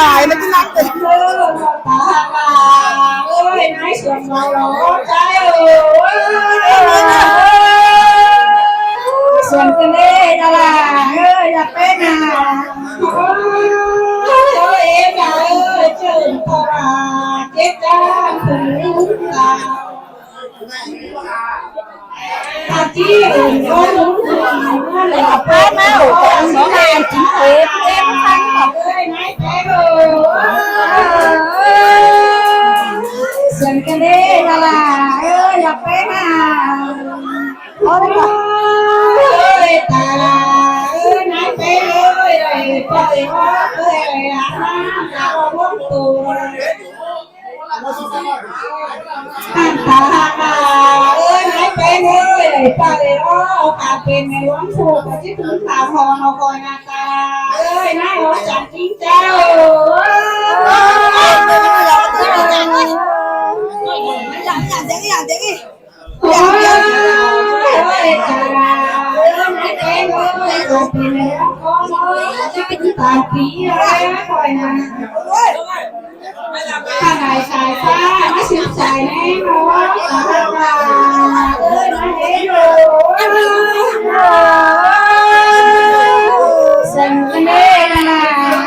ຕາຍ ມັນຊິນັກເປັນ ເອີ ຕາຫາກວ່າ ເອີຍ ນາຍສວນເວົ້າຫຼໍໃຈ ເອີຍ ສວນກັນເດ້ດາລາ ເອີຍ ຢ່າໄປນາ ໂອ້ຍ ເອີຍ ເອີຍ ເຈີນຕະຫຼາດ ເຈັດຈ້ານເພິ່ນລືມຕາ ສຽງກະເດລະລາ ເອີຍ ຢ່າໄປຫາ ໂອ້ຍ ຕາລາ ເອີຍ ນາຍເປັນເອີຍ ໄດ້ປ່ອຍອອກເອີຍ ອາບນ້ຳ ອາບນ້ຳ ອອກລົງໂຕ ອັນຕາຫາກວ່າ ເອີຍ ນາຍເປັນເອີຍ ໄດ້ປາເລອ ກາເປັນແມ່ຫຼວງຜູ້ ກໍຊິເປັນຕາທອງເອົາຄອຍນາຕາ ເອີຍ ນາຍອອກຈາກຈິງເຈົ້າ ໂອ້ຍ ທ່ານນາຍສາຍຟ້າມາສືບສາຍແນງເນາະ ຕາຫາກວ່າ ເອີຍ ນາເອໂລ ສັນເດລາ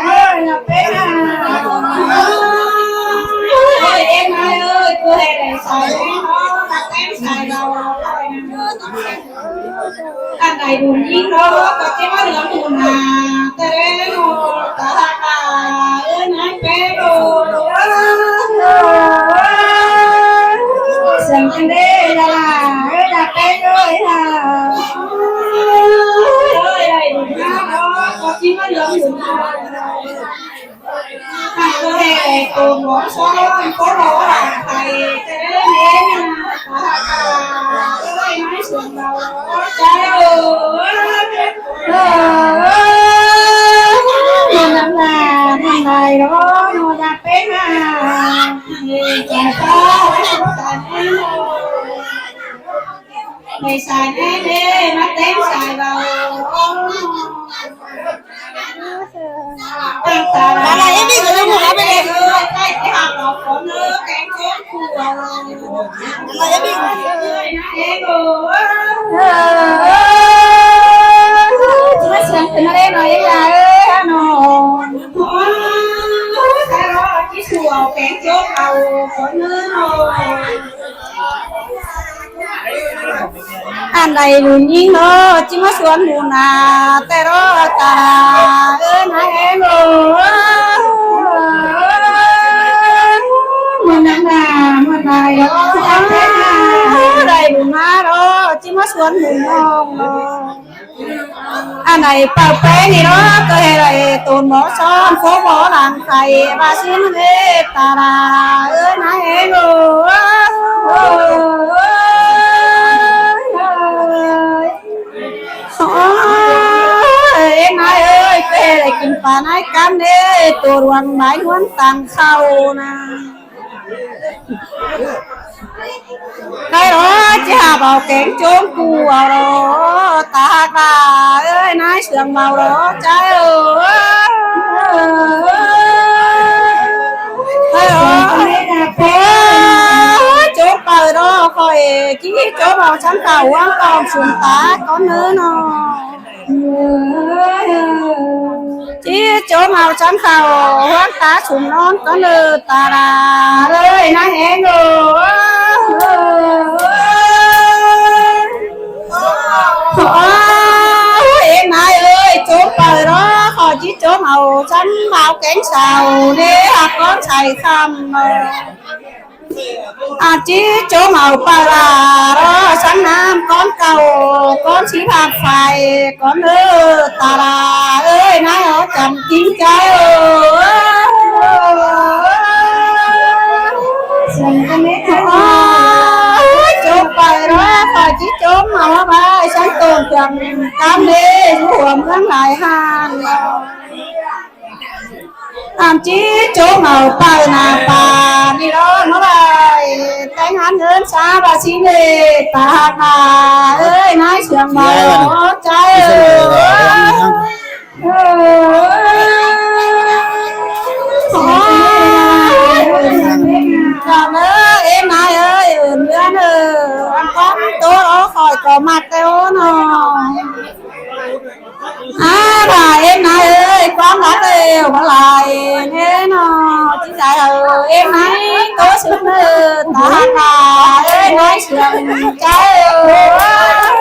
ເອີຍ ເປັນ ເອີຍ ເອັມ ເອີຍ ເອີຍ ເອີຍ ສາຍແນງເນາະ ມາແຕ່ງສາຍເຮົາ ອັນໃດບຸນຍິ່ງເນາະ ກໍເຈັບວ່າເລື່ອງບຸນນາ ແຕ່ເດ້ເນາະ ຕາຫາກວ່າ ເອີຍ ນາຍເປໂລ ສັງກັນເດ້ລະລາ ເອີຍ ນາຍເປໂລ ເອີຍ ເອີຍ ໄດ້ບຸນນາເນາະ ກໍເຈັບວ່າເລື່ອງບຸນນາ ໃນສາຍແນ່ເດ້ ມາແຕ່ງສາຍເວົ້າ ອັນໃດລຸນຍິງເນາະ ຈິມາສວນໝູນາ ແຕ່ລໍຕາ ເອີນາແອງໂອ ເມື່ອນາ ເມື່ອນາ ໄດ້ບຸນມາເນາະ ຈິມາສວນໝູນນ້ອງເນາະ ອັນໃດເປົ່າແປ້ງນີ້ເນາະ ກໍໃຫ້ໄດ້ໂຕນບໍ່ຊ້ອນ ໂຄບໍ່ຫຼັງໄຂ່ ວ່າຊິມາເມດຕາລາ ເອີນາແອງໂອ ໂອ້ຍ ເອີນາເອີຍ ເປັນໄດ້ກິນປານາຍກຳເດ້ ໂຕດວງໄມ້ນວນຕັງເຂົ້ານາ ໄດ້ເນາະ ຊິຫາເອົາແກງໂຈມກູເອົາເນາະ ຕາຫາກລາເອີຍ ນາຍເຊື່ອງເບົາເນາະ ໃຈເອີຍ ໂອ້ຍ ໂອ້ຍ ໂຈມເປີເນາະ ຂ້ອຍ ຈີໂຈມເອົາຊັ້ນເຂົ້າຫວງກອງສຸນຕາກ່ອນເນີເນາະ ຈີໂຈມເອົາຊັ້ນເຂົ້າຫວງຕາສຸມນອນກ່ອນເນີຕາລາເອີຍ ນາແອງໂອ ໂອ້ຍ ນາຍເອີຍ ໂຈມເປີເນາະ ຂໍຈີໂຈມເອົາຊັ້ນເບົາແກງເຊົາເດ້ ຫາກກ້ອນໄຊຄຳເນາະ ອາຈີໂຈມເອົາປາລາລໍສັງນ້ຳກ້ອນເກົ່າ ກ້ອນສີຜາດໄຟ ກ່ອນເດີຕາລາເອີຍ ນາຍເອົາຈຳຈິງໃຈເອີຍ ໂອ້ຍ ໂຈມໄປລໍ ຂໍຈີໂຈມເອົາໄວ້ສັງໂຕນເຄື່ອງກຳເດ ຢູ່ຫົວເມືອງຫຼາຍຫານ ອາຈີໂຈມເອົາເປົ່ານາປານີ້ລອງມາໄວ້ ແຕ່ງງານເງິນສາບາຊີເມຕຕາຫາກມາເອີຍ ນາຍເຊື່ອງມາເອົາໃຈເອີຍ ເອີຍ ໂອ້ ວມາຫຼາຍແທ້ໜໍ ຈິດໃຈເອີຍ ເອັນໃນໂຕສຸດເນີຕາຫາກາເອີຍ ນ້ອຍເຊື່ອງໃຈເອີຍ.